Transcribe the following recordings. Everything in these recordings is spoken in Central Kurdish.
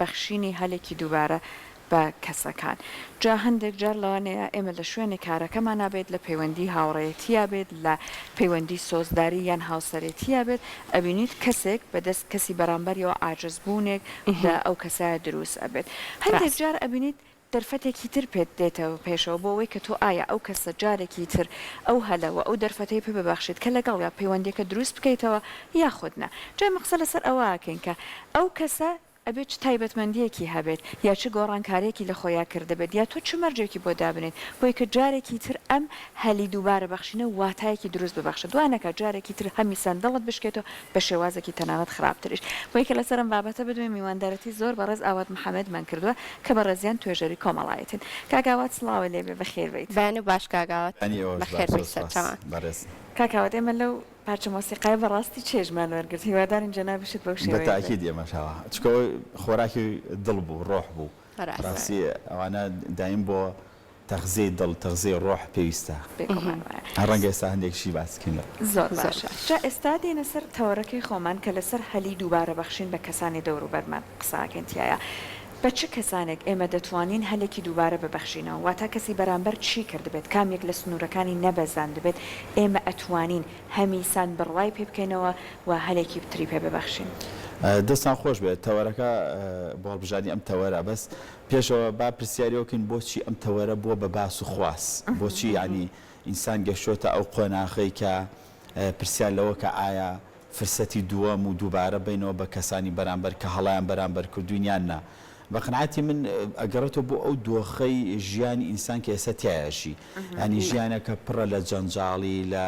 بەخشینی هەلێکی دووبارە بە کەسەکان. جا هەندێک جار لەوانەیە ئێمە لە شوێنی کارەکەمانا بێت، لە پەیوەندی هاوڕێیەتیا بێت، لە پەیوەندی سۆزداری یان هاوسەرێتیا بێت، ئەبینیت کەسێک بە دەست کەسی بەرامبەریەوە عاجزبوونێک لە ئەو کەسە دروست ئەبێت. هەندێک جار ئەبینیت دەرفەتێکی تر پێت دێتە پێشەوە بۆ ئەوەی کە تۆ ئایا ئەو کەسە جارێکی تر ئەو هەلە و ئەو دەرفەتەی پێ ببەخشیت کە لەگەڵیا پەیوەندیەکە دروست بکەیتەوە یاخود نا. جا ئێمە قسە لەسەر ئەوە ئەکەین کە ئەو کەسە ئەبێت چ تایبەتمەندییەکی هەبێت یا چ گۆڕانکارییەکی لە خۆیا کردبێت یا تۆ چ مەرجێکی بۆ دابنێیت بۆی کە جارێکی تر ئەم هەلی دووبارە بەخشینە واتایەکی دروست ببەخشێت وا نەکات جارێکی تر هەمیسان دڵت بشکێتەوە بە شێوازێکی تەنانەت خراپتریش بۆی کە لەسەر ئەم بابەتە بدوێین میواندارەتی زۆر بەڕێز ئاوات محەمەدمان کردووە کە بەڕێزیان توێژەری کۆمەڵایەتین کاک ئاوات سڵاوت لێ بێ بەخێر بێیت. بەیانی باش کاک ئاوات بەیانی ئێوەش باش بەخێر زۆر بێی سوپاس سەرچاوان. بەڕێز. کاک ئاوات ئێمە لەو پارچە مۆسیقایە بەڕاستی چێژمان وەرگرت هیوادارین جەنابیشت بەو بە شێوەیە بێت. تاکید ئێمەش هەوا چونکە ئەوە خۆراکی دڵ بوو ڕۆح بوو ڕاستە. ڕاستی ئەوانە دایم بۆ تەغزیەی دڵ تەغزیەی ڕۆح پێویستە. بێگومان وایە. ڕەنگە ئێستا هەندێکیشی باس بکەین لە. زۆر زۆر باشە باش. جا ئێستا دێینە سەر تەوەرەکەی خۆمان کە لەسەر هەلی دووبارە بەخشین بە کەسانی دەوروبەرمان قسە ئەکەین تیایا بە چ کەسانێک ئێمە دەتوانین هەلێکی دووبارە ببەخشینەوە واتا کەسی بەرامبەر چی کردبێت کام یەک لە سنوورەکانی نەبەزاندبێت ئێمە ئەتوانین هەمیسان بڕوای پێ بکەینەوە و هەلێکی تری پێ ببەخشین. دەستان خۆش بێت تەوەرەکە بۆ هەڵبژاردنی ئەم تەوەرە بەس پێشەوە با پرسیاری ئەوە کەین بۆچی ئەم تەوەرە بووە بە باس و خواس بۆچی یانی ئینسان گەشتۆتە ئەو قۆناغەی کە پرسیار لەوە کە ئایا فرسەتی دووەم و دووبارە بەینەوە بە کەسانی بەرامبەر کە هەڵەیان بەرامبەر کردووین یان نا؟ بە قەناعەتی من ئەگەڕێتەوە بۆ ئەو دۆخەی ژیانی ئینسان کە ئێستا تیایا ژی. یانی ژیانێکە پڕە لە جەنجاڵی، لە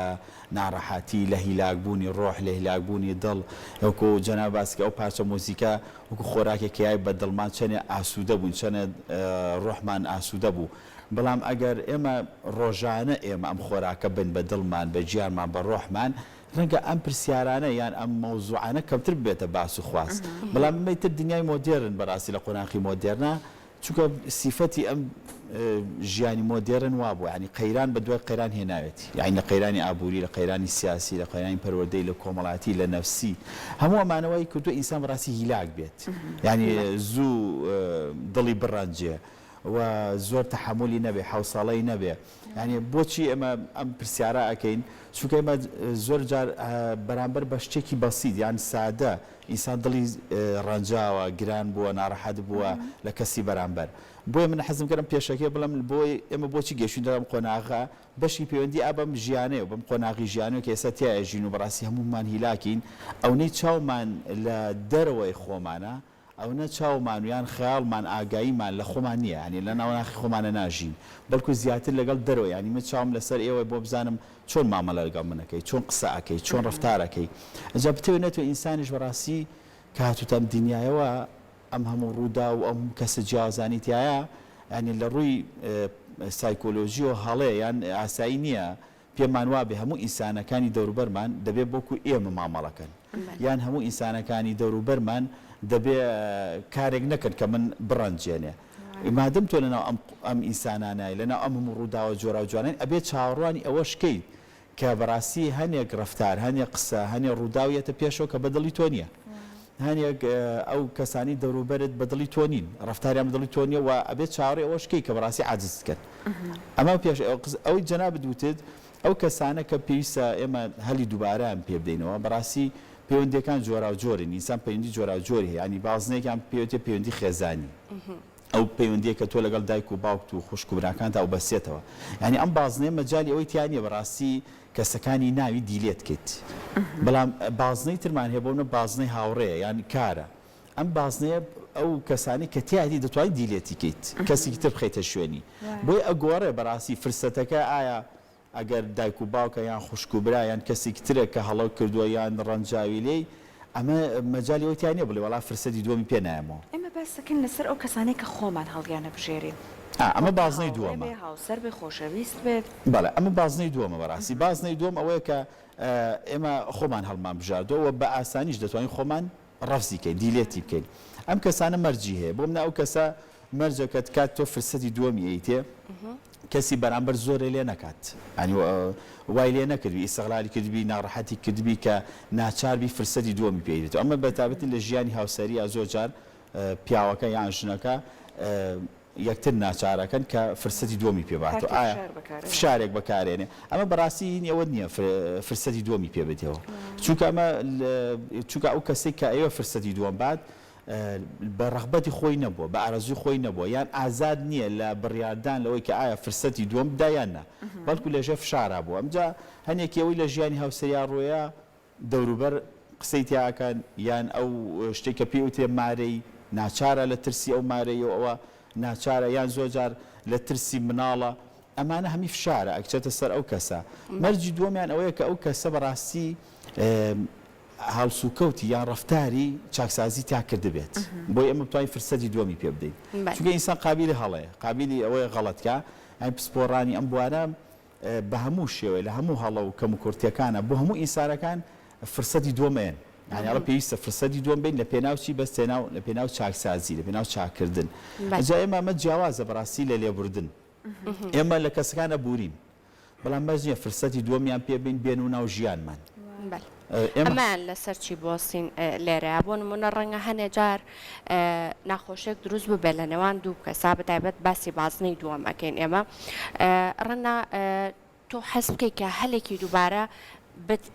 ناڕەحەتی، لە هیلاک بوونی ڕۆح، لە هیلاک بوونی دڵ. وەکو جەنابت باست کرد ئەو پارچە مۆزیکە وەکو خۆراکێک کە یای بە دڵمان چەنێ ئاسوودە بووین، چەنێ ڕۆحمان ئاسوودە بوو. بەڵام ئەگەر ئێمە ڕۆژانە ئێمە ئەم خۆراکە بەین بە دڵمان، بە گیانمان، بە ڕۆحمان، ڕەنگە ئەم پرسیارانە یان ئەم مەوزوعانە کەمتر ببێتە باس و خواست. بەڵام ئەمەی تر دنیای مۆدێرن بەڕاستی لە قۆناغی مۆدێرنا چونکە سیفەتی ئەم ژیانی مۆدێرن وابووە یانی قەیران بە دوای قەیران هێناوێتی یانی لە قەیرانی ئابووری لە قەیرانی سیاسی لە قەیرانی پەروەردەی لە کۆمەڵایەتی لە نەفسی هەموو ئەمانە وای کردووە ئینسان بەڕاستی هیلاک بێت یانی زوو دڵی بڕەنجێ و زۆر تەحەمولی نەبێ حەوسەڵەی نەبێ یانی بۆچی ئێمە ئەم پرسیارە ئەکەین؟ چونکە ئێمە زۆر جار بەرامبەر بە شتێکی بەسیت یان سادە ئینسان دڵی ڕەنجاوە، گران بووە، ناڕەحەت بووە لە کەسی بەرامبەر. بۆیە من حەزم کرد ئەم پێشەکیە بڵێم بۆی ئێمە بۆچی گەیشتوینەتە ئەم قۆناغە، بەشی پەیوەندی ئا بەم ژیانەیە و بەم قۆناغی ژیانەوە کە ئێستا تیا ئەژین و بەڕاستی هەموومان هیلاکین، ئەونەی چاومان لە دەرەوەی خۆمانە، ئەونە چاومان و یان خەیاڵمان ئاگاییمان لە خۆمان نییە یانی لە ناو ناخی خۆمانە ناژین بەڵکو زیاتر لەگەڵ دەرەوە یانی من چاوم لەسەر ئێوەیە بۆ بزانم چۆن مامەلە لەگەڵ من ئەکەی چۆن قسە ئەکەی چۆن ڕەفتار ئەکەی ئینجا بتەوێ نەتەوێ ئینسانیش بەڕاستی کە هاتووتە ئەم دنیایەوە ئەم هەموو ڕووداو و ئەم هەموو کەسە جیاوازانەی تیایە یانی لە ڕووی سایکۆلۆژیەوە هەڵەیە یان ئاسایی نییە پێمان وابێ هەموو ئینسانەکانی دەوروبەرمان دەبێ وەکو ئێمە مامەڵە کەن یان هەموو ئینسانەکانی دەوروبەرمان دەبێ کارێک نەکەن کە من بڕەنجێنێ. مادەم تۆ لەناو ئەم ئەم ئینسانانای، لەناو ئەم هەموو ڕووداوە جۆراوجۆرانەی ئەبێ چاوەڕوانی ئەوەش کەیت کە بەڕاستی هەنێک ڕەفتار، هەنێک قسە، هەنێ ڕووداو یەتە پێشەوە کە بە دڵی تۆ نییە. هەنێک ئەو کەسانەی دەوروبەرت بە دڵی تۆ نین، ڕەفتاریان بە دڵی تۆ نییە و ئەبێ چاوەڕێی ئەوەش کەی کە بەڕاستی عاجزت کەن. ئەمە پێش ئەوەی جەنابت وتت، ئەو کەسانە کە پێویستە ئێمە هەلی دووبارەیان پێ بدەینەوە، بەڕاستی پەیوەندییەکان جۆراوجۆرن، ئینسان پەیوەندی جۆراوجۆری هەیە، یانی بازنەیەکیان پێوتێ پەیوەندی خێزانی، ئەو پەیوەندییە کە تۆ لەگەڵ دایک و باوکت و خوشک و براکانتا ئەوبەستێتەوە، یانی ئەم بازنەیە مەجالی ئەوەی تیا نییە بەڕاستی کەسەکانی ناوی delete کەیت، بەڵام بازنەی ترمان هەیە بۆ نمونە بازنەی هاوڕێ یان کارە، ئەم بازنەیە ئەو کەسانەی کە تیایەتی دەتوانی delete ی کەیت کەسێکی تر بخەیتە شوێنی بۆیە ئەگۆڕێ بەڕاستی فرسەتەکە ئایا ئەگەر دایک و باوکە یان خوشک و برا یان کەسێکی ترە کە هەڵە کردووە یان ڕەنجاوی لێی ئەمە مەجالی ئەوەی تیا نیە بڵێ وەڵا فرسەتی دووەمی پێ نایەمەوە. ئێمە باس دەکەین لەسەر ئەو کەسانەی کە خۆمان هەڵیانەبژێرین. ئا ئەمە واتە بازنەی هاوڕێ دووەمە. بێ، هاوسەر بێ، خۆشەویست بێت. بەڵێ ئەمە بازنەی دووەمە بەڕاستی بازنەی دووەم ئەوەیە کە ئێمە خۆمان هەڵمان بژاردووە و بە ئاسانیش دەتوانین خۆمان ڕەفزی کەین delete ی بکەین ئەم کەسانە مەرجی هەیە بۆ منە ئەو کەسە مەرجە کە کات تۆ فرسەتی دووەمی ئەیتێ کەسی بەرامبەر زۆرێ لێ نەکات یانی وای لێ نەکردبی ئیستغلالی کردبی ناڕەحەتی کردبی کە ناچار بی فرسەتی دووەمی پێ ئەیدێتەوە ئەمە بەتابەتی لە ژیانی هاوسەرییا زۆر جار. پیاوەکە یان ژنەکە یەکتر ناچارەکەن کە فرسەتی دووەمی پێ باتەوە ئایا فشارێک بەکارێنێ ئەمە بەڕاستی هینی ئەوە نییە فرسەتی دووەمی پێ بدەوە چونکە ئەمە چونکە ئەو کەسێک کە ئەوە فرسەتی دووەم بات بە ڕەغبەتی خۆی نەبووە بە ئارەزووی خۆی نەبووە یان ئازاد نییە لە بڕیاردان لەوەی کە ئایا فرسەتی دووەم بدا یان نا بەڵکو لەژێر فشارا بووە ئەمجا هەنێکی ئەوەی لە ژیانی هاوسەریا ڕووەیە دەوروبەر قسەی تیا ئەکەن یان ئەو شتەی کە پێی ئەوترێ مارەی ناچارە لە ترسی ئەو مارەیەو ئەوە ناچارە یان زۆر جار لە ترسی مناڵە ئەمانە هەمی فشارە ئەکچێتە سەر ئەو کەسە مەرجی دووەمیان ئەوەیە کە ئەو کەسە بەڕاستی هەڵسوکەوتی یان ڕەفتاری چاکسازی تیا کردبێت بۆی ئێمە بتوانین فرسەتی دووەمی پێ بدەین چونکە ئینسان قابیلی هەڵەیە قابیلی ئەوەیە غەڵەت کا یانی پسپۆڕانی ئەم بوارە بە هەموو شێوەیە لە هەموو هەڵە و کەموکورتیەکانا بۆ هەموو ئینسانەکان فرسەتی دووەم ئەیەن یانی ئەڵێ پێویستە فرسەتی دووەم بەین لە پێناو چی بەس تێناو لە پێناو چاکسازی لە پێناو چاککردن ئەجا ئێمە ئەمە جیاوازە بەڕاستی لە لێبوردن ئێمە لە کەسەکان ئەبورین بەڵام مەرج نییە فرسەتی دووەمیان پێ بین بێن و ناو ژیانمان. بەلێ ئەمەیان لەسەر چی بوەستین لێرەیا بۆ نمونە ڕەنگە هەنێ جار ناخۆشیەک دروست ببێت لە نێوان دوو کەسا بە تایبەت باسی بازنەی دووەم ئەکەین ئێمە ڕەنگە تۆ حەز بکەیت کە هەلێکی دووبارە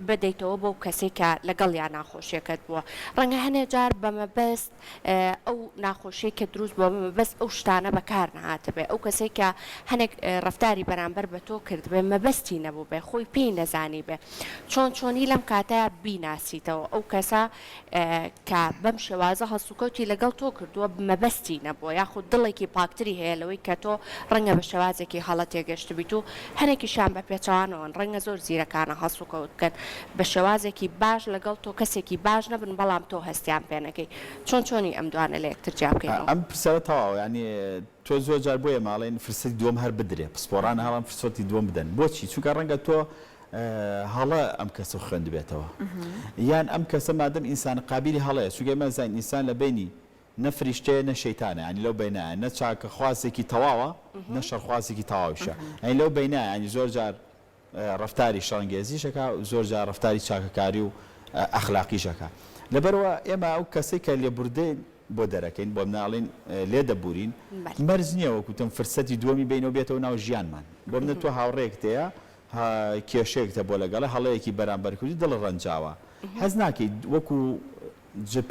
بدەیتەوە بەو کەسەی کە لەگەڵیا ناخۆشیەکەت بووە ڕەنگە هەنێ جار بە مەبەست ئەو ناخۆشیەی کە دروست بووە بە مەبەست ئەو شتانە بەکار نەهاتبێ ئەو کەسەی کە هەنێک ڕەفتاری بەرامبەر بە تۆ کردبێ مەبەستی نەبووبێ خۆی پێی نەزانیبێ چۆن چۆنی لەم کاتەیا بیناسیتەوە ئەو کەسە کە بەم شێوازە هەڵسوکەوتی لەگەڵ تۆ کردووە مەبەستی نەبووە یاخود دڵێکی پاکتری هەیە لەوەی کە تۆ ڕەنگە بە شێوازێکی هەڵە تێگەشتبیت و هەنێکیشیان بە پێچەوانەوەن ڕەنگە زۆر زیرەکانە هەڵسوکەوت بکەن بە شێوازێکی باش لەگەڵ تۆ کەسێکی باش نەبن بەڵام تۆ هەستیان پێ نەکەی چۆن چۆنی ئەم دوانە لە یەکتر جیا بکەینەوە؟ ئەم پرسیارە تەواوە یانی تۆ زۆر جار بۆیە ئێمە ئەڵێین فرسەتی دووەم هەر بدرێ پسپۆڕان هەڵەن فرسەتی دووەم بدەن بۆچی چونکە ڕەنگە تۆ هەڵە ئەم کەسە خوێندبێتەوە یان ئەم کەسە مادەم ئینسان قابیلی هەڵەیە چونکە ئێمە ئەزانین ئینسان لە بەینی نە فریشتەیە نە شەیتانە یانی لەو بەینایە نە چاکەخوازێکی تەواوە نە شەڕخوازێکی تەواویشە یانی لەو بەینایە یانی زۆر جار ڕەفتاری شەڕەنگێزیش ئەکا و زۆر جار ڕەفتاری چاکەکاری و ئەخلاقیش ئەکا لەبەرئەوە ئێمە ئەو کەسەی کە لێبوردەین بۆ دەرەکەین بۆ منە ئەڵێین لێ دەبورین مەرج نییە وەک وتم فرسەتی دووەمی بەینەوە بێتەوە ناو ژیانمان بۆ منە تۆ هاوڕێیەکت هەیە کێشەیەکت هەبووە لەگەڵی هەڵەیەکی بەرامبەر کردی دڵت ڕەنجاوە حەز ناکەیت وەکو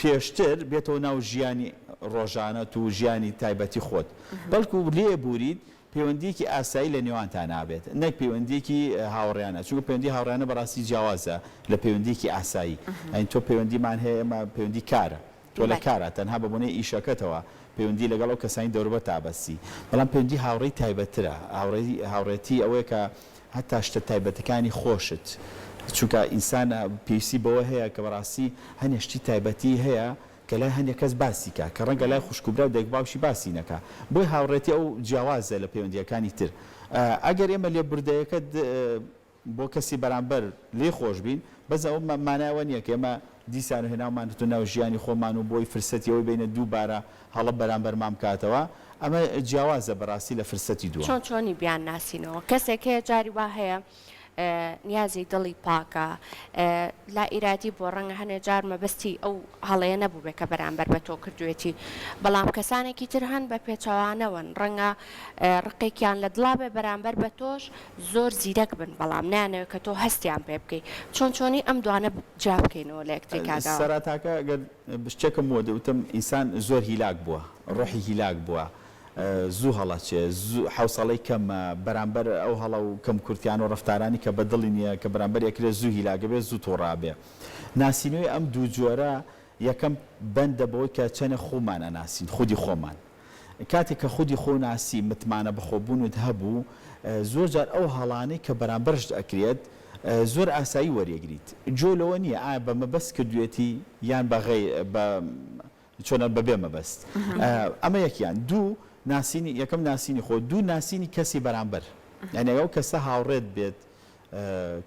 پێشتر بێتەوە ناو ژیانی ڕۆژانەت و ژیانی تایبەتی خۆت بەڵکو لێ بوریت پەیوەندیەکی ئاسایی لە نێوانتا نابێت نەک پەیوەندیەکی هاوڕێیانە چونکە پەیوەندی هاوڕێیانە بەڕاستی جیاوازە لە پەیوەندیەکی ئاسایی یانی تۆ پەیوەندیمان هەیە ئێمە پەیوەندی کارە تۆ لە کارە تەنها بە بۆنەی ئیشەکەتەوە پەیوەندی لەگەڵ ئەو کەسانی دەوروبەرتا بەستی بەڵام پەیوەندی هاوڕێی تایبەتترە هاوڕێی هاوڕێتی ئەوەیە کە هەتا شتە تایبەتەکانی خۆشت چونکە ئینسان پێویستی بەوە هەیە کە بەڕاستی هەنێ شتی تایبەتی هەیە کە لای هەندێک کەس باسی کا کە ڕەنگە لای خوشک و برا و دایک و باوکی باسی نەکا بۆیە هاوڕێتی ئەو جیاوازە لە پەیوەندییەکانی تر ئەگەر ئێمە لێبوردەیەکە بۆ کەسی بەرامبەر لێی خۆش بین بەس ئەوە مانای ئەوە نییە کە ئێمە دیسان و هێناومانەتە ناو ژیانی خۆمان و بۆی فرسەتی ئەوەی بەینە دووبارە هەڵە بەرامبەرمان بکاتەوە ئەمە جیاوازە بەڕاستی لە فرسەتی دووەم. چۆن چۆنی بیانناسینەوە کەسێک هەیە جاری وا هەیە نیازی دڵی پاکە لا ئیرادی بووە ڕەنگە هەنێ جار مەبەستی ئەو هەڵەیە نەبووبێ کە بەرامبەر بە تۆ کردوێتی بەڵام کەسانێکی تر هەن بە پێچەوانەوەن ڕەنگە ڕقێکیان لە دڵا بێ بەرامبەر بە تۆش زۆر زیرەک بن بەڵام نایانەوێ کە تۆ هەستیان پێ بکەی چۆن چۆنی ئەم دوانە جیا بکەینەوە لە یەکتری کاک ئاوات؟ سەرەتاکە گەر شتێکم بۆ وتم ئینسان زۆر هیلاک بووە ڕۆحی هیلاک بووە زوو هەڵەچێ، زوو حەوسەڵەی کەمە، بەرامبەر ئەو هەڵە و کەموکورتیانە و ڕەفتارانی کە بە دڵی نییە کە بەرامبەری ئەکرێ زوو هیلاک ئەبێ، زوو توڕە ئەبێ. ناسینەوەی ئەم دوو جۆرە یەکەم بەندە بەوەی کە چەنێ خومان ئەناسین، خودی خۆمان. کاتێک کە خودی خۆو ناسی، متمانە بەخۆبوونت هەبوو، زۆر جار ئەو هەڵانەی کە بەرامبەرشت ئەکرێت زۆر ئاسایی وەریەگریت. جۆ لەوە نییە ئایا بە مەبەست کردوێتی یان بە غەیر بە چۆنە بەبێ مەبەست ئەمە یەکیان دوو ناسینی یەکەم ناسینی خۆ دوو ناسینی کەسی بەرامبەر یعنی ئەو کەسە هاوڕێت بێت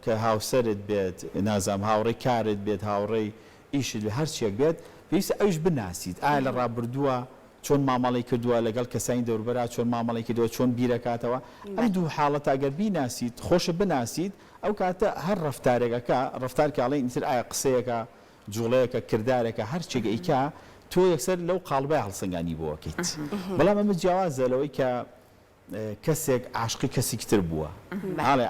کە هاوسەرت بێت نازام هاوڕێی کارت بێت هاوڕێی ئیشت بێت هەرچیەک بێت پێویستە ئەویش بناسیت ئایا لە ڕابردووە چۆن مامەڵەی کردووە لەگەڵ کەسانی دەوربەرا چۆن مامەڵەی کردووە چۆن بیرەکاتەوە ئەم دوو حاڵەتە ئەگەر بیناسیت خۆشت بناسیت ئەو کاتە هەر ڕەفتارێک ئەکا ڕەفتار کە ئەڵێین ئیتر ئایا قسەیەکە جوڵەیەکە، کردارێکە، هەرچێک ئەیکا، تۆ یەکسەر لەو قاڵبەیا هەڵسەنگانی بۆ ئەکەیت بەڵام ئەمە جیاوازە لەوەی کە کەسێک عاشقی کەسیکی تر بووە ئاڵێ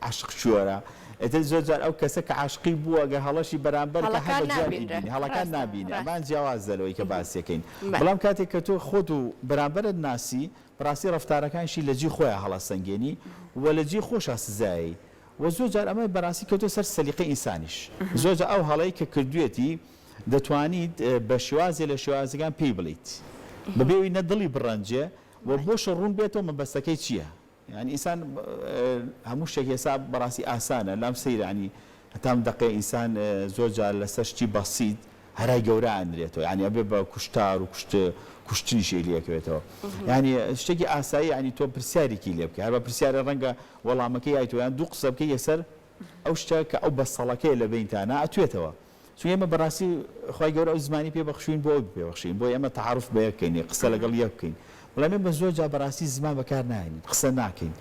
عاشق چۆرە ئیتر زۆر جار ئەو کەسە کە عاشقی بووە گەر هەڵەشی بەرامبەر کە هەر هەڵەکان بە جوان نابینرێ ئەیبینێ هەڵەکان ڕاستە نابینێ ڕاستە ئەمان جیاوازە لەوەی کە باسیەکەین بەلێ. بەڵام کاتێک کە تۆ خۆت و بەرامبەرت ناسی بەڕاستی ڕەفتارەکانیشی لە جێی خۆیا هەڵەسەنگێنی و لە جێی خۆشا سزایەی و زۆر جار ئەمە بەڕاستی کەوتە سەر سەلیقەی ئینسانیش زۆر جار ئەو هەڵەی کە کردوێتی دەتوانیت بە شێوازێ لە شێوازەکان پێی بڵێیت بەبێ ئەوی نە دڵی بڕەنجێ و بۆشە ڕوون بێتەوە مەبەستەکەی چییە یانی ئینسان هەموو شتێک ئێستا بەڕاستی ئاسانە لام سەیرە یانی هەتا ئەم دەقەیە ئینسان زۆر جار لەسەر شتی بەسیت هەرای گەورە ئەنرێتەوە یانی ئەبێ بە کوشتار و کوشت کوشتنیش ی لێکەوێتەوە یانی شتێکی ئاسایی یانی تۆ پرسیارێکی لێ بکە هەر بە پرسیارێ ڕەنگە وەڵامەکەی یایتەوە یان دوو قسە بکەی یەکسەر ئەو شتە کە ئەو بەستەڵەکەیە لە بەینتانا ئەتوێتەوە چونکە ئێمە بەڕاستی خوای گەورە ئەو زمانی پێ بەخشوین بۆ ئەوی پێ بەخشین بۆ ئێمە تەعاروف بە یەک بکەین قسە لەگەڵ یەک بکەین بەڵام ئێمە زۆر جار بەڕاستی زمان بەکار ناهێنین قسە ناکەین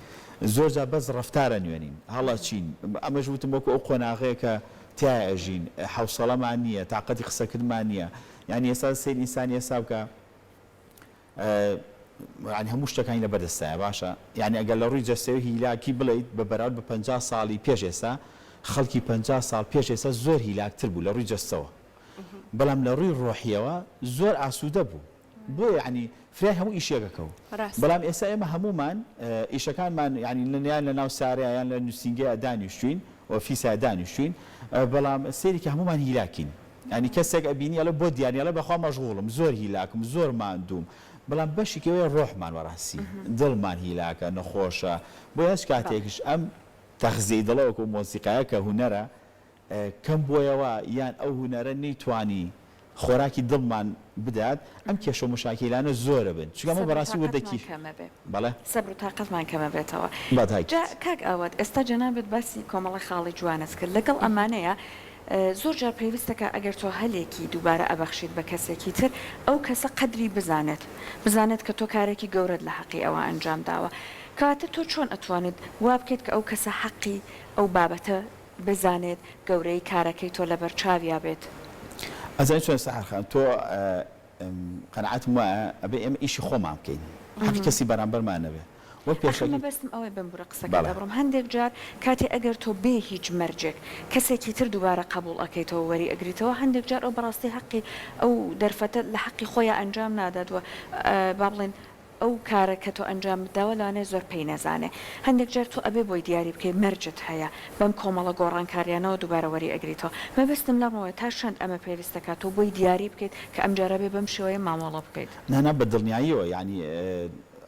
زۆر جار بەس ڕەفتار ئەنوێنین هەڵەچین ئەمەش وتم وەکو ئەو قۆناغەیە کە تیایا ئەژین حەوسەڵەمان نییە تاقەتی قسەکردمان نییە یانی ئێستا سەیر ئینسانی ئێستا بکە یانی هەموو شتەکانی لەبەر دەستایە باشە یانی ئەگەر لە ڕووی جەستەیەوە هیلاکی بڵێیت بە بەراورد بە 50 ساڵی پێش ئێستا خەڵکی 50 ساڵ پێش ئێستا زۆر هیلاکتر بوو لە ڕووی جەستەوە بەڵام لە ڕووی ڕۆحیەوە زۆر ئاسوودە بوو بۆیە یانی فریای هەموو ئیشێک ئەکەو ڕاستە. بەڵام ئێستا ئێمە هەموومان ئیشەکانمان یانی یان لە ناو سارەیا یان لە نووسینگەیا دانیشتوین ئۆفیسا دانیشتوین بەڵام سەیری کە هەموومان هیلاکین یانی کەسێک ئەبینی ئەڵێ بۆ دیار نیە ئەڵێ بەخوا مەشغوڵم زۆر هیلاکم زۆر ماندووم بەڵام بەشێکی ئەوەیە ڕۆحمان بەڕاستی دڵمان هیلاکە نەخۆشە بۆیە هەچ کاتێکیش ئەم تەغزیەی دڵە وەکو مۆسیقایە کە هونەرە کەم بۆیەوە یان ئەو هونەرە نەیتوانی خۆراکی دڵمان بدات ئەم کێشە و مشاکیلانە زۆرەبن چونکە ئەمە سەبر و بەڕاستی تاقەتمان وردەکی کەمەبێ. بەڵێ. سەبر و تاقەتمان کەمەبێتەوە. بەتاکید. جا کاک ئاوات ئێستا جەنابت باسی کۆمەڵە خاڵی جوانت کرد لەگەڵ ئەمانەیا زۆر جار پێویستە کە ئەگەر تۆ هەلێکی دووبارە ئەبەخشیت بە کەسێکی تر ئەو کەسە قەدری بزانێت بزانێت کە تۆ کارێکی گەورەت لە حەقی ئەوا ئەنجام داوە کەواتە تۆ چۆن ئەتوانیت وا بکەیت کە ئەو کەسە حەقی ئەو بابەتە بزانێت گەورەیی کارەکەی تۆ لەبەر چاویا بێت. ئەزانی چۆنە سەحەر خان تۆ قەناعەتم وایە ئەبێ ئێمە ئیشی خۆمان بکەین حەقی کەسی بەرامبەرمان نەبێ وەک ئەخر پێشەکی مەبەستم ئەوەیە بمبورە قسەکەت بەڵێ. ئەبڕم هەندێک جار کاتێ ئەگەر تۆ بێ هیچ مەرجێک کەسێکی تر دووبارە قەبوڵ ئەکەیتەوە وەری ئەگریتەوە هەندێک جار ئەو بەڕاستی حەقی ئەو دەرفەتە لە حەقی خۆیا ئەنجام نادات وە با بڵێین ئەو کارە کە تۆ ئەنجامت داوە لەوانەیە زۆر پێی نەزانێ. هەندێک جار تۆ ئەبێ بۆی دیاری بکەی مەرجت هەیە بەم کۆمەڵە گۆڕانکاریانەوە دووبارە وەری ئەگریتەوە. مەبەستم لەمەوەیە تا چەند ئەمە پێویستە کە تۆ بۆی دیاری بکەیت کە ئەمجارە بێ بەم شێوەیە مامەڵە بکەیت. نا نا بە دڵنیاییەوە یانی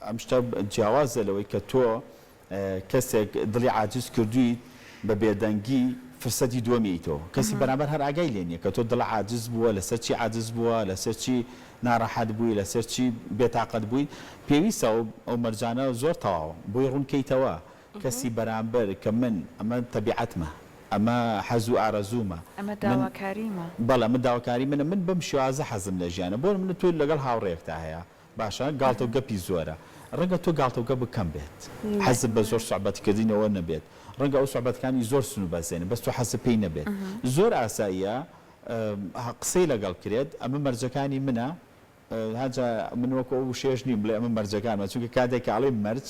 ئەم شتە جیاوازە لەوەی کە تۆ کەسێک دڵی عاجز کردوویت بە بێدەنگی فرسەتی دووەمی ئەیتەوە کەسی بەرامبەر هەر ئاگای لێ نیە کە تۆ دڵە عاجز بووە لەسەر چی عاجز بووە لەسەر چی ناڕەحەت بووی لەسەر چی بێتاقەت بووی پێویستە ئەو مەرجانە زۆر تەواو بۆی ڕوون کەیتەوە کەسی بەرامبەر کە من ئەمە تەبیعەتمە ئەمە حەز و ئارەزوومە ئەمە من داواکاریمە. بەڵێ ئەمە داواکاری منە من بەم شێوازە حەزم لە ژیانە بۆ نمونە تۆ لەگەڵ هاوڕێیەکتا هەیە باشە گاڵتە و گەپی زۆرە ڕەنگە تۆ گاڵتە و گەپت کەم بێت حەزت بە زۆر سوعبەت کردنەوە نەبێت ڕەنگە ئەو سوعبەتەکانی زۆر سنوور بەزێنێ بەس تۆ حەزت پێی نەبێت زۆر ئاساییە قسەی لەگەڵ کرێت ئەمە مەرجەکانی منە هەجا من وەکو ئەو وشەیەش نیم بڵێ ئەمە مەرجەکانمە چونکە کاتێک کە ئەڵێی مەرج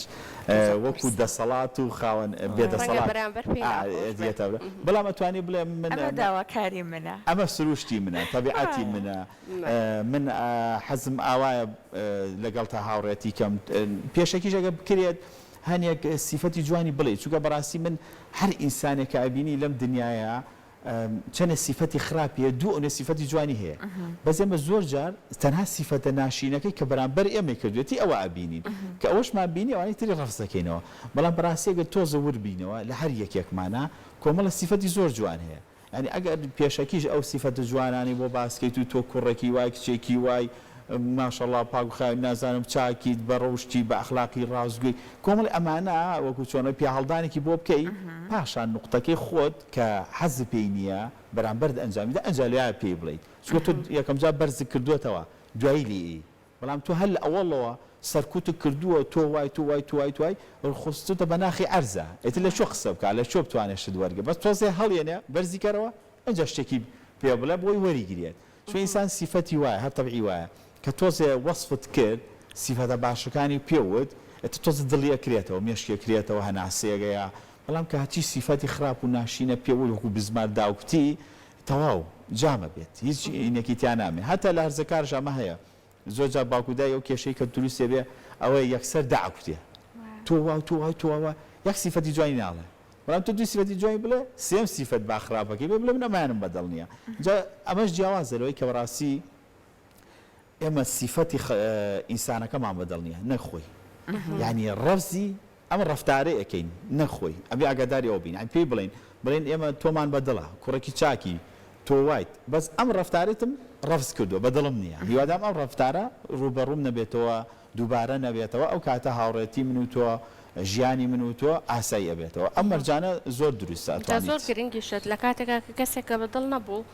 وەکو دەسەڵات و خاوەن بێ ڕەنگە دەسەڵات بەرامبەر پێی ناخۆش بێت. بەڵام ئەتوانی بڵێ من ئەمە داواکاری منە. ئەمە سروشتی منە تەبیعەتی منە من حەزم ئاوایە لەگەڵتا هاوڕێتی کەم پێشەکیش ئەگەر بکرێت هەنێک سیفەتی جوانی بڵێی چونکە بەڕاستی من هەر ئینسانێک کە ئەبینی لەم دنیایە چەنێ سیفەتی خراپی هەیە دوو ئەونە سیفەتی جوانی هەیە بەس ئێمە زۆر جار تەنها سیفەتە ناشرینەکەی کە بەرامبەر ئێمەی کردوێتی ئەوە ئەبینین کە ئەوەشمان بینی ئەوانەی تری ڕەفز دەکەینەوە بەڵام بەڕاستی ئەگەر تۆزە ورد بینەوە لە هەر یەکێکمانا کۆمەڵە سیفەتی زۆر جوان هەیە یانی ئەگەر پێشەکیش ئەو سیفەتە جوانانەی بۆ باس کەیت و تۆ کوڕێکی وای کچێکی وای ماشەڵا پاک و خاوێن نازانم چاکیت بە ڕەوشتی بە ئەخلاقی ڕاستگۆی کۆمەڵی ئەمانە وەکو چۆنە پیاهەڵدانێکی بۆ بکەی پاشان نوقتەکەی خۆت کە حەزت پێی نییە بەرامبەرت ئەنجامی دا ئەنجا لەویا پێی بڵێیت چونکە تۆ یەکەم جار بەرزت کردۆتەوە دوایی لێی ئەی بەڵام تۆ هەر لە ئەوەڵەوە سەرکوتت کردووە تۆ وای تۆ وای تۆ وای تۆ وای خستوتە بە ناخی عەرزا ئیتر لە کوێ قسە بکا لە کوێ بتوانێ شت وەرگێ بەس تۆزێ هەڵیەنێ بەرزی کەرەوە ئینجا شتێکی پێ بڵێ بۆی وەریگرێت. چون ئینسان سیفەتی وایە هەر تەبعی وایە کە تۆزێ وەسفت کرد سیفەتە باشەکانی پێ وت ئیتر تۆزێ دڵی ئەکرێتەوە مێشکی ئەکرێتەوە هەناسەیەک ئەیا بەڵام کە هەرچی سیفەتی خراپ و ناشرینە پێ وت وەکو بزمار داوکوتی تەواو جامە بێت هیچ ئینێکی تیا نامێ هەتا لە هەرزەکارش ئەمە هەیە زۆر جار باوک و دایک ئەو کێشەی کە دروست ئەبێ ئەوەیە یەکسەر دائەکوتێ تۆ وا و تۆ وا و تۆ وا یەک سیفەتی جوانی ناڵێ بەڵام تۆ دوو سیفەتی جوانی بڵێ سێم سیفەت با خراپەکەی بێ بڵێ من ئەمەیانم بەدڵ نییە جا ئەمەش جیاوازە لەوەی کە بەڕاستی ئێمە سیفەتی ئینسانەکەمان بەدڵ نییە نەک خۆی یانی ڕەفزی ئەم ڕەفتارەی ئەکەین نەک خۆی ئەبێ ئاگاداری ئەوە بین یانی پێی بڵێین بڵێین ئێمە تۆمان بە دڵە کوڕێکی چاکی تۆ وایت بەس ئەم ڕەفتارەتم ڕەفز کردووە بە دڵم نییە هیوادام ئەم ڕەفتارە ڕووبەڕووم نەبێتەوە دووبارە نەبێتەوە ئەو کاتە هاوڕێتی من و تۆ ژیانی من و تۆ ئاسایی ئەبێتەوە ئەم مەرجانە زۆر دروستە جا زۆر ئەتوانیت. گرنگیشە لە کاتێکا کە کەسێکە بە دڵ نەبوو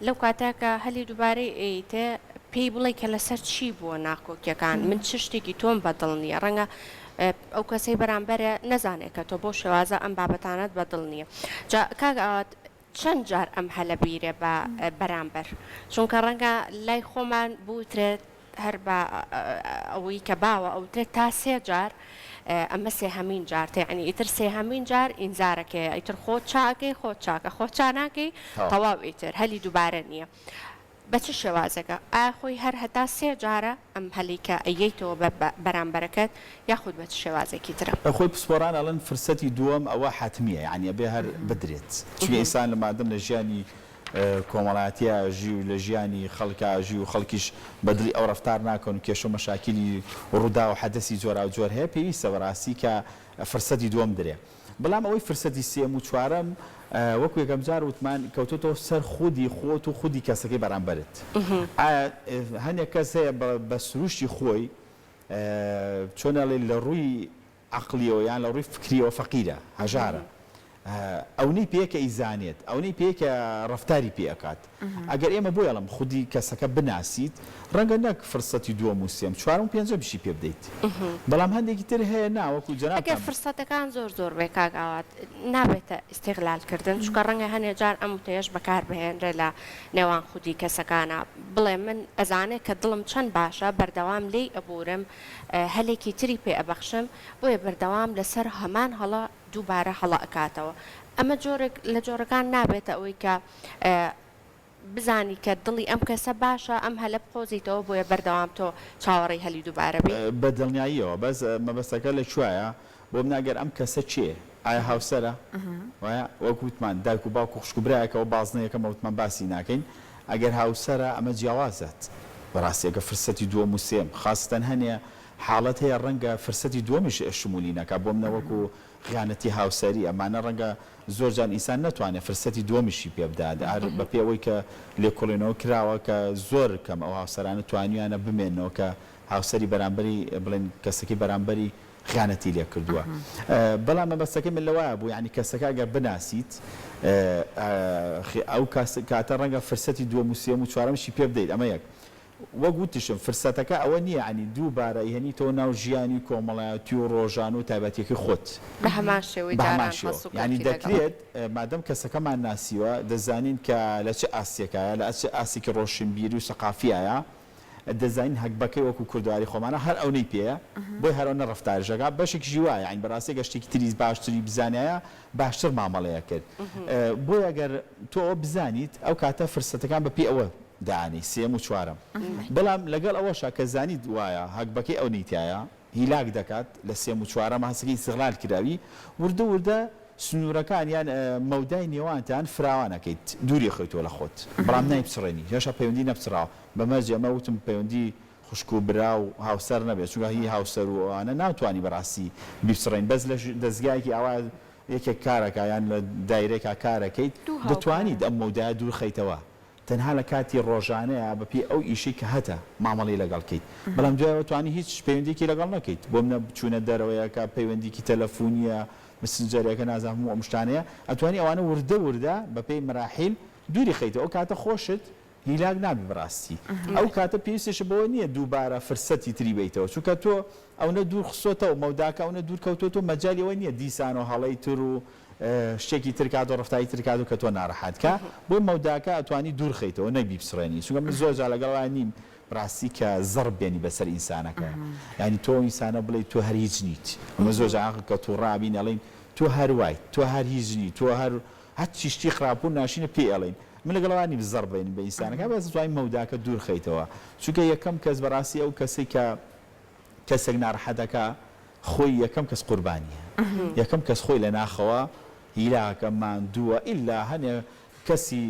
لەو کاتە کە هەلی دووبارەی ئەیتێ پێی بڵێ کە لەسەر چی بووە ناکۆکیەکان من چ شتێکی تۆم بە دڵ نییە ڕەنگە ئەو کەسەی بەرامبەرە نەزانێ کە تۆ بەو شێوازە ئەم بابەتانەت بە دڵ نییە جا کاک ئاوات چەند جار ئەم هەلە بیرێ بە بەرامبەر چونکە ڕەنگە لای خۆمان بوترێت هەر بە ئەوەی کە باوە ئەوترێت تا سێ جار ئەمە سێهەمین جارتە یانی ئیتر سێهەمین جار ئینزارەکەیە ئیتر خۆت چا ئەکەی خۆت چاکە خۆت چا ناکەی تەواو ئیتر هەلی دووبارە نییە بە چ شێوازێکە؟ ئایا خۆی هەر هەتا سێ جارە ئەم هەلی کە ئەیەیتەوە بە بەرامبەرەکەت یاخود بە چ شێوازێکی ترە؟ خۆی پسپۆران ئەڵێن فرسەتی دووەم ئەوە حەتمیە یانی ئەبێ هەر بدرێت چونکە ئینسان لە مادەم لە ژیانی کۆمەڵایەتیا ئەژی و لە ژیانی خەڵکا ئەژی و خەڵکیش بە دڵی ئەو ڕەفتار ناکەن و کێشە و مەشاکیلی ڕووداو و حەدەسی جۆراوجۆر هەیە پێویستە بەڕاستی کە فرسەتی دووەم درێ بەڵام ئەوەی فرسەتی سێیەم و چوارەم وەکو یەکەم جار وتمان کەوتۆتەوە سەر خودی خۆت و خودی کەسەکەی بەرامبەرت ئایا هەنێک کەس هەیە بە سروشتی خۆی چۆن ئەڵێ لە ڕووی عەقڵیەوە یان لە ڕووی فکریەوە فەقیرە هەژارە ئەونەی پێیە کە ئەیزانێت ئەونەی پێیە کە ڕەفتاری پێ ئەکات ئەگەر ئێمە بۆی ئەڵێم خودی کەسەکە بناسیت ڕەنگە نەک فرسەتی دووەم و سێم چوارەم و پێنجەمیشی پێ بدەیت بەڵام هەندێکی تر هەیە نا وەکو ئەگەر جەنابتان. فرسەتەکان زۆر زۆر بێ کاک ئاوات نابێتە ئیستیغلال کردن چونکە ڕەنگە هەنێ جار ئەم وتەیەش بەکار بهێنرێ لە نێوان خودی کەسەکانا بڵێ من ئەزانێ کە دڵم چەند باشە بەردەوام لێی ئەبورم هەلێکی تری پێ ئەبەخشم بۆیە بەردەوام لەسەر هەمان هەڵە دووبارە هەڵە ئەکاتەوە ئەمە جۆرێک لە جۆرەکان نابێتە ئەوەی کە بزانی کە دڵی ئەم کەسە باشە ئەم هەلە بقۆزیتەوە بۆیە بەردەوام تۆ چاوەڕێی هەلی دووبارە بی. بە دڵنیاییەوە بەس مەبەستەکە لە کوایە بۆ من ئەگەر ئەم کەسە کێیە ئایا هاوسەرە وایە وەک وتمان دایک و باوک و خوشک و برایەکە ئەوە بازنە یەکەمە وتمان باسی ناکەین ئەگەر هاوسەرە ئەمە جیاوازە بەڕاستی ئەگەر فرسەتی دووەم و سێیەم خاسەتەن هەنێ حاڵەت هەیە ڕەنگە فرسەتی دووەمیش شمولی نەکا بۆ منە وەکو خیانەتی هاوسەری ئەمانە ڕەنگە زۆر جار ئینسان نەتوانێ فرسەتی دووەمیشی پێ بدات هەر بە پێ ئەوەی کە لێکۆڵینەوە کراوە کە زۆر کەم ئەو هاوسەرانە توانیویانە بمێننەوە کە هاوسەری بەرامبەری بڵێن کەسەکەی بەرامبەری خیانەتی لێ کردووە بەڵام مەبەستەکەی من لەوایە بوو یانی کەسەکە ئەگەر بناسیت ئەو کاتە ڕەنگە فرسەتی دووەم و سێیەم و چوارەمشی پێ بدەیت ئەمە یەک وەک وتیشم فرسەتەکە ئەوە نییە یانی دووبارە ئەیهێنیتەوە ناو ژیانی کۆمەڵایەتی و ڕۆژانە و تایبەتیەکەی خۆت. بە هەمان شێوەی بە هەمان جاران شێوە یانی هەڵسوکەوتی لەگەڵ. دەکرێت مادەم کەسەکەمان ناسیوە دەزانین کە لە چ ئاستێکایە لە چ ئاستێکی ڕۆشنبیری و سەقافیایە دەزانین هەگبەکەی وەکو کوردەواری خۆمانە هەر ئەونەی پێیە بۆیە هەر ئەونە ڕەفتاریش ئەکا بەشێکیشی وایە یانی بەڕاستی ئەگەر شتێکی تری باشتری بزانیایە باشتر مامەڵەی ئەکرد بۆیە ئەگەر تۆ ئەوە بزانیت ئەو کاتە فرسەتەکان بە پێی ئەوە دانێی سێیەم و چوارەم بەڵام لەگەڵ ئەوەشا کە زانیت وایە هەگبەکەی ئەونەی تیایە هیلاک دەکات لە سێیەم و چوارەم هەستەکەی ئیستغلال کراوی وردە وردە سنوورەکان یان مەودای نێوانتان فراوان ئەکەیت دووری ئەخەیتەوە لە خۆت بەڵام نایپچڕێنی هێشتا پەیوەندی نەپچڕاوە بە مەرجێ ئەمە وتم پەیوەندی خوشک و برا و هاوسەر نەبێت چونکە هی هاوسەر و ئەوانە ناتوانی بەڕاستی بیپچڕێنی بەس لە دەزگایەکی ئاوا یەکێک کارەکا یان لە دایرەیەکا کارەکەیت دوو هاوکارە. دەتوانیت ئەم مەودایە دوور خەیتەوە تەنها لە کاتی ڕۆژانەیا بە پێی ئەو ئیشەی کە هەتە مامەڵەی لەگەڵ کەیت بەڵام دوای ئەوە توانی هیچ پەیوەندیەکی لەگەڵ نەکەیت بۆ منە چوونە دەرەوەیەکە پەیوەندیکی تەلەفونیە مسنجەرێکە نازانم هەموو ئەم شتانەیە ئەتوانی ئەوانە وردە وردە بە پێی مەراحیل دووری خەیتەوە ئەو کاتە خۆشت. هیلاک نابی بەڕاستی ئەو کاتە پێویستیشت بەوە نییە دووبارە فرسەتی تری بەیتەوە چونکە تۆ ئەونە دوور خستۆتەوە مەوداکە ئەونە دوور کەوتۆتەوە مەجالی ئەوە نییە دیسانەوە هەڵەی تر و شتێکی تر کات و ڕەفتاری تر کات و کە تۆ ناڕەحەت کا بۆیە مەوداکە ئەتوانی دوور خەیتەوە نەک بیپچڕێنی چونکە من زۆر جار لەگەڵ ئەوە نیم بەڕاستی کە زەڕب بێنی بەسەر ئینسانەکە یانی تۆ ئەو ئینسانە بڵێی تۆ هەر هیچ نیت ئەمە زۆر جار کە توڕە ئەبین ئەڵێین تۆ هەر وایت تۆ هەر هیچ نیت تۆ هەر هەرچی شتی خراپ و ناشرینە پێی ئەڵێین من لەگەڵ ئەوە نیم زەڕ بێنین بە ئینسانەکە بەس ئەتوانی مەوداکە دوور خەیتەوە چونکە یەکەم کەس بەڕاستی ئەو کەسەی کە کەسێک ناڕەحەت ئەکا خۆی یەکەم کەس قوربانیە یەکەم کەس خۆی لە ناخەوە هیلاکە ماندووە ئیلا هەنێ کەسی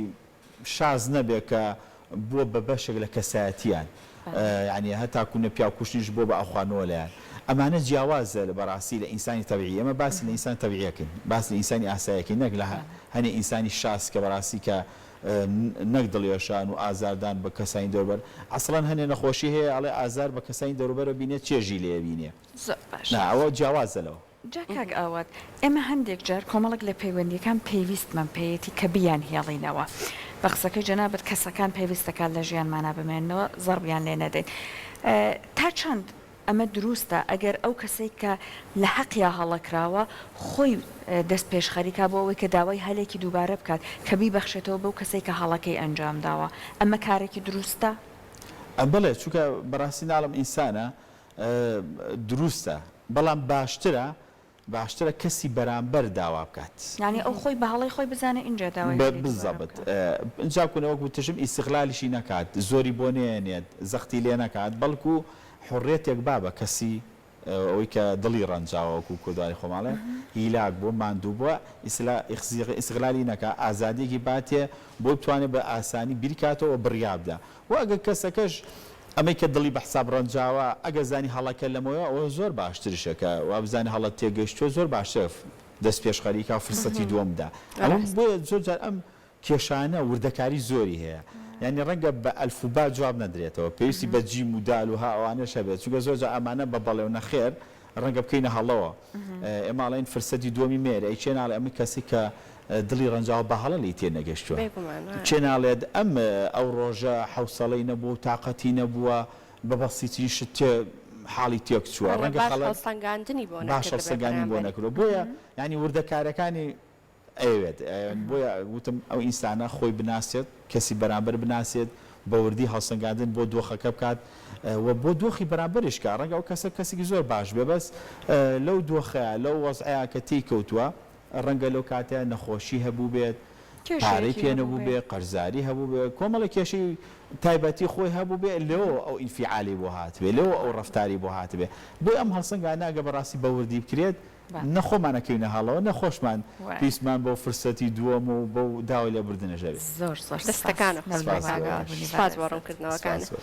شاز نەبێ کە بووە بە بەشێک لە کەسایەتیان یانی هەتاکو نە پیاو کوشتنیش بووە بە ئاوخواردنەوە لایان ئەمانە جیاوازە لە بەڕاستی لە ئینسانی تەبیعی ئێمە باسی لە ئینسان تەبیعی ئەکەین باس لە ئینسانی ئاسایی ئەکەین نەک لە هەنێ ئینسانی شاز کە بەڕاستی کە نەک دڵێشان و ئازاردان بە کەسانی دەوروبەر ئەسڵەن هەنێ نەخۆشی هەیە ئەڵێ ئازار بە کەسانی دەوروبەر بینێ چێژی لێ بینێ زۆر باشە. نا ئەوە جیاوازە لەوە. جا کاک ئاوات ئێمە هەندێک جار کۆمەڵێک لە پەیوەندیەکان پێویستمان پێیەتی کە بیانهێڵینەوە بە قسەکەی جەنابت کەسەکان پێویست دەکات لە ژیانمانا بمێننەوە زەڕبیان لێ نەدەین تا چەند ئەمە دروستە ئەگەر ئەو کەسەی کە لە هەقیا هەڵە کراوە خۆی دەست پێشخەری کا بۆ ئەوەی کە داوای هەلێکی دووبارە بکات کە بیبەخشێتەوە بەو کەسەی کە هەڵەکەی ئەنجام داوە ئەمە کارێکی دروستە؟ بەڵێ چونکە بەڕاستی ناڵێم ئینسانە دروستە بەڵام باشترە باشترە کەسی بەرامبەر داوا بکات. یانی ئەو خۆی بە هەڵەی خۆی بزانێ ئینجا داوای هەلی دووبارە بالضبط بکات. ئینجا کونە وەک وتشم ئیستغلالیشی نەکات زۆری بۆ نەیەنێت زەختی لێ نەکات بەڵکو حوڕیەتێک با بە کەسی ئەوەی کە دڵی ڕەنجاوە وەکو کوردەواری خۆمان ئەڵێن هیلاک بووە ماندوو بووە ئیستغلالی نەکا ئازادیەکی باتێ بۆی بتوانێ بە ئاسانی بیرکاتەوە بڕیار بدا وە ئەگەر کەسەکەش ئەمەی کە دڵی بە حساب ڕەنجاوە ئەگەر زانی هەڵەکە لەمەوەیە ئەوە زۆر باشتریشە کە وابزانێ هەڵە تێگەیشتووە زۆر باشترە دەست پێشخەری کا و فرسەتی دووەم بدا ئەمە بۆیە زۆر جار ئەم کێشانە وردەکاری زۆری هەیە یانی ڕەنگە بە ئەلف و با جواب نەدرێتەوە پێویستی بە جیم و دال و ها ئەوانەش هەبێت چونکە زۆر جار ئەمانە بە بەڵێ و نەخێر ڕەنگە بکەینە هەڵەوە. ئێمە ئەڵێین فرسەتی دووەمی مێرە، ئەی کێ ناڵێ ئەم کەسەی کە دڵی ڕەنجاوە بە هەڵە لێی تێنەگەشتووە؟ بێگومان وایە. کێ ناڵێت ئەم ئەو ڕۆژە حەوسەڵەی نەبووە و تاقەتی نەبووە، بە بەسیترین شت تێ حاڵی تێک چووە؟ ڕەنگە ڕەنگە باش خەڵک هەڵسەنگاندنی بۆ باش نەکردبێ هەڵسەنگاندنی بۆ بەرامبەری. نەکردووە. بۆیە یانی وردەکارییەکانی ئەیەوێت بۆیە وتم ئەو ئینسانە خۆی بناسێت کەسی بەرامبەر بناسێت بە وردی هەڵسەنگاندن بۆ دۆخەکە بکات و بۆ دۆخی بەرامبەریش کە ڕەنگە ئەو کەسە کەسێکی زۆر باش بێ بەس لەو دۆخەیە لەو وەزعەیە کە تێی کەوتووە ڕەنگە لەو کاتەیە نەخۆشی هەبووبێت پارەی کێشەیەکی پێ هەبووبێ. نەبووبێ قەرزاری هەبووبێ کۆمەڵێک کێشەی تایبەتی خۆی هەبووبێ لەوەوە ئەو ئینفیعالەی بۆ هاتبێ لەوەوە ئەو ڕەفتاری بۆ هاتبێ بۆیە ئەم هەڵسەنگاندنە ئەگەر بەڕاستی بە وردی بکرێت نە خۆمان ئەکەوینە هەڵەوە نە خۆشمان پێویستمان بەو فرسەتی دووەم و بەو داوای لێبوردنەش ئەبێ. زۆر زۆر سپاس. دەستەکانت خۆش سپاس بێ بۆ کاک ئێوەش. سپاس بۆ بەڕێزت. ڕوونکردنەوەکانت. سپاس.